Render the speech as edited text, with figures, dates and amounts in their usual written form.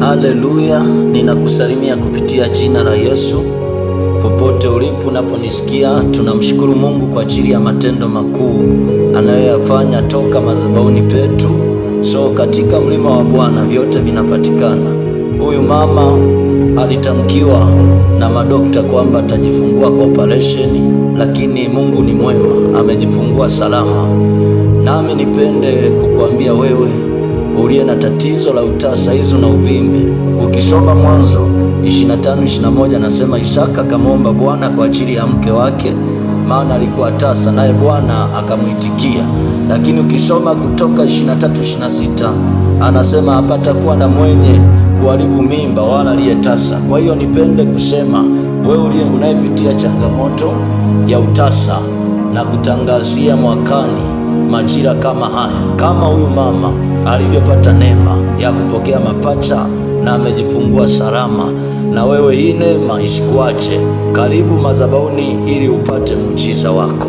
Haleluya, ninakusalimia kupitia jina la Yesu. Popote ulipo unaponisikia, tunamshukuru Mungu kwa ajili ya matendo makuu anayoyafanya toka madhabahuni petu. So katika mlima wa Bwana vyote vinapatikana. Huyu mama alitamkiwa na madokta kwamba atajifungua kwa operesheni, lakini Mungu ni mwema, amejifungua salama. Nami nipende kukuambia wewe uliye na tatizo la utasa hizo na uvimbe, ukisoma Mwanzo 25:21 anasema Isaka akamwomba Bwana kwa ajili ya mke wake, maana alikuwa tasa, naye Bwana akamwitikia. Lakini ukisoma Kutoka 23:26 anasema hapatakuwa na mwenye kuharibu mimba wala aliye tasa. Kwa hiyo nipende kusema wewe uliye unayepitia changamoto ya utasa na kutangazia mwakani majira kama haya, kama huyu mama alivyopata neema ya kupokea mapacha na amejifungua salama, na wewe hii neema isikuache. Karibu madhabahuni ili upate muujiza wako.